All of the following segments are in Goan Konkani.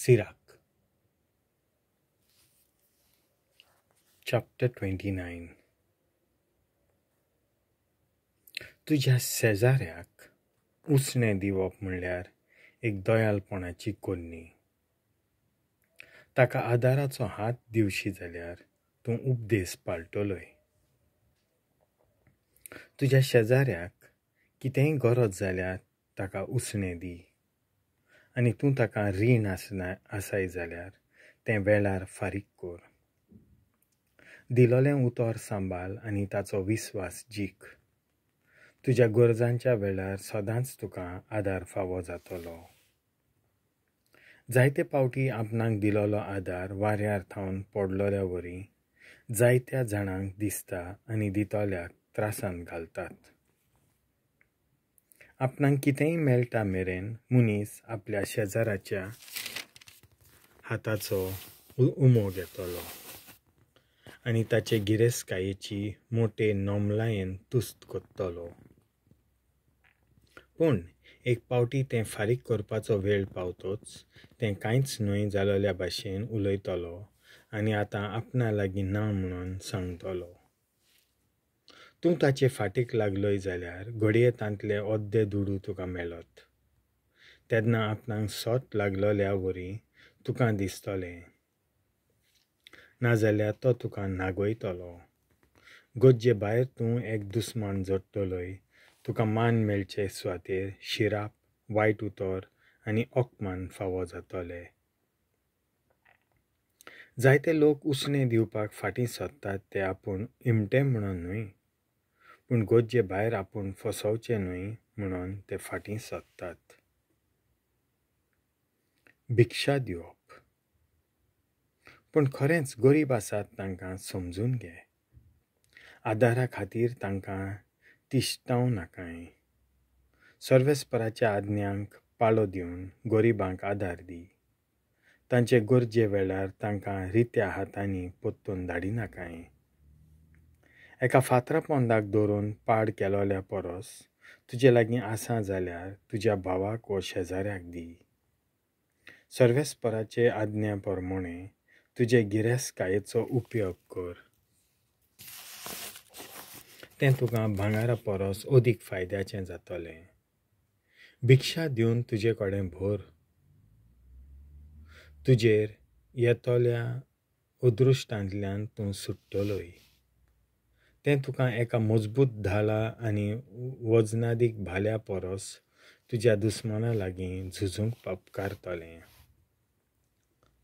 Sirach. Chapter 29. तुज्या शेजाऱ्याक उसणें दिवप म्हणल्यार एक दयालपणाची कोन्नी. ताका आदाराचो हात दिवशी जाल्यार तूं उपदेस पाळटलोय. तुज्या शेजाऱ्याक कितेंय गरज जाल्यार ताका उसणें दी आनी तूं ताका रीण आसाय जाल्यार तें वेळार फारीक कर. दिलोलें उतर सांबाळ आनी ताचो विस्वास जीख. तुज्या गरजांच्या वेळार सदांच तुका आदार फावो जातलो. जायते पावटी आपणाक दिलोलो आदार वाऱ्यार थावन पडलोल्या वरी जायत्या जाणांक दिसता आनी दितल्याक त्रासांत घालतात. आपणाक कितेंय मेळटा मेरेन मनीस आपल्या शेजाराच्या हाताचो उमो घेतलो आनी ताचे गिरेस्तकायेची मोटे नमलायेन तुस्त करतलो. पूण एक पावटी तें फारीक करपाचो वेळ पावतोच तें कांयच न्हय जालोल्या भाशेन उलयतलो आनी आतां आपणा लागीं ना म्हणून सांगतलो. तूं ताचे फाटीक लागलोय जाल्यार घडये तांतले अर्दे दुडू तुका मेळत. तेन्ना आपणाक सोट लागलोल्या वरी तुका दिसतलें. नाजाल्यार तो तुका नागयतलो. गरजे भायर तूं एक दुस्मान जोडटलोय. तुका मान मेळचे सुवातेर शिराप, वायट उतर आनी अपमान फावो जातले. जायते लोक उसणें दिवपाक फाटीं सरतात ते आपूण इमटे म्हणून न्हय, पूण गरजे भायर आपूण फसोवचें न्हय म्हणून ते फाटीं सरतात. भिक्षा दिवप. पूण खरेंच गरीब आसात तांकां समजून घे. आदारा खातीर तांकां तिश्टावं नाकाय. सर्वेस्पराच्या आज्ञांक पाळो दिवन गरिबांक आदार दी. तांचे गरजे वेळार तांकां रित्या हातांनी परतून धाडिनाकाय. एका फातरा पोंदाक दवरून पाड केलोल्या परस तुजे लागीं आसा जाल्यार तुज्या भावाक वो शेजाऱ्याक दी. सर्वेस्पराचे आज्ञा प्रमाणे तुजे गिरेस्तकायेचो उपयोग कर. तें तुका भांगरा परस अदीक फायद्याचें जातलें. भिक्षा दिवन तुजे कडेन भर. तुजेर येतल्या अदृश्टांतल्यान तूं सुट्टलोय. तें तुका एका मजबूत धाला आनी वजनादीक भाल्या परस तुज्या दुस्माना लागीं झुजूंक उपकारतलें.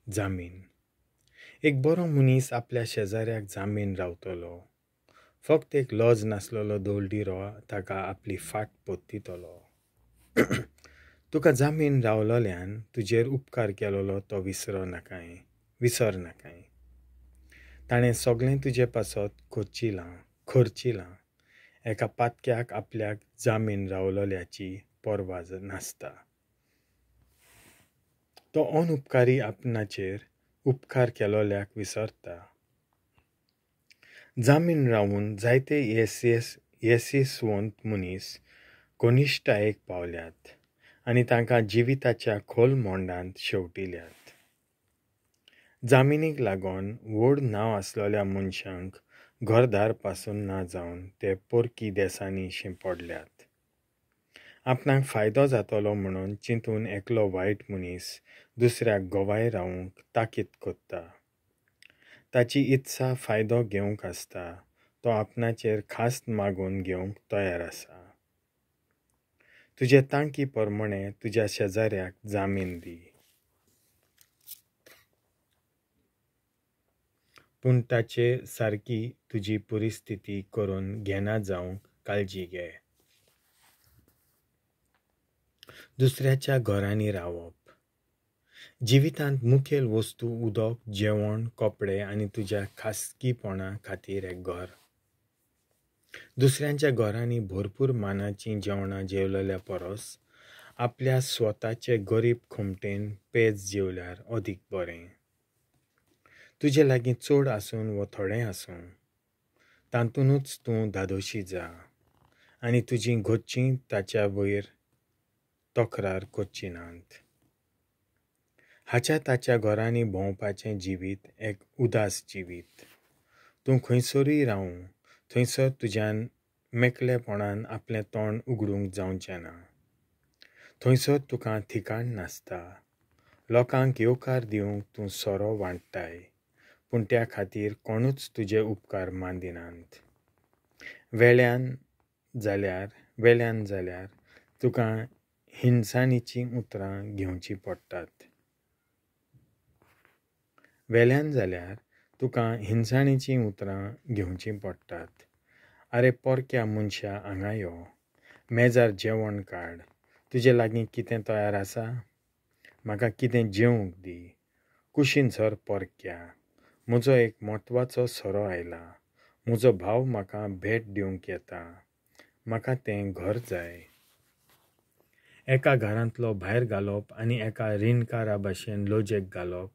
जामीन. एक बरो मनीस आपल्या शेजाऱ्याक जामीन रावतलो. फक्त एक लज नासलेलो दळडिरो ताका आपली फाट परतितलो. तुका जामीन रावलोल्यान तुजेर उपकार केलोलो तो विसर नाकाय. ताणें सगळें तुजे पासत खर्चिलां. एका पातक्याक आपल्याक जामीन रावलोल्याची पर्वा नासता. तो अनुपकारी आपणाचेर उपकार केलोल्याक विसरता. जामीन रावून जायते येसस्वंत मनीस कनिश्ठायेक पावल्यात आनी तांकां जिविताच्या खोल मोंडांत शेवटिल्यात. जामिनीक लागून व्हड नांव आसलेल्या मनशांक घरदार पासून ना जावन ते परकी देसांनी शिंपडल्यात. आपणाक फायदो जातलो म्हणून चिंतून एकलो वायट मनीस दुसऱ्याक गवाय रावूंक ताकीत करता. ताची इत्सा फायदो घेवंक आसता. तो आपणाचेर खास मागून घेवंक तयार आसा. तुजे तांकी प्रमाणे तुज्या शेजाऱ्याक जामीन दी. पूण ताचे सारकी तुजी परिस्थिती करून घेना जावंक काळजी घे. दुसऱ्याच्या घरांनी रावप. जिवितांत मुखेल वस्तू उदक, जेवण, कपडे आनी तुज्या खासगीपणा खातीर एक घर. दुसऱ्यांच्या घरांनी भरपूर मानाचीं जेवणां जेवलेल्या परस आपल्या स्वताचे गरीब खोमटेन पेज जेवल्यार अदीक बरें. तुजे लागीं चड आसून वो थोडें आसूं तातूंतच तूं धादोशी जा आनी तुजीं घरचीं ताच्या वयर तक्रार करची नात. हाच्या ताच्या घरांनी भोंवपाचें जिवीत एक उदास जिवीत. तूं खंयसरूय रावूं, थंयसर तुज्यान मेकळेपणान आपलें तोंड उगडूंक जावचें ना. थंयसर तुका ठिकाण नासता. लोकांक येवकार दिवंक तूं सोरो वांट्टाय, पूण त्या खातीर कोणूच तुजे उपकार मानिनात. वेल्यान जाल्यार तुका हिणसाणीचीं उतरां घेवचीं पडटात. वेल्यान जाल्यार तुका हिणसाणीचीं उतरां घेवचीं पडटात. आरे पोरक्या मनशा, हांगा यो, मेजार जेवण काड. तुजे लागीं कितें तयार आसा? म्हाका कितें जेवंक दी. कुशीन सर पोरक्या, म्हजो एक म्हत्वाचो सोरो आयला. म्हजो भाव म्हाका भेट दिवंक येता. म्हाका तें घर जाय. एका घरांतलो भायर घालप आनी एका रिणकारा भशेन लजेक घालप,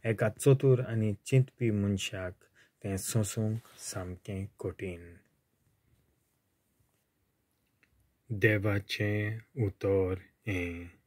एका चतूर आनी चिंतपी मनशाक तें सोंसूंक सामकें कठीण. देवाचें उतर हें.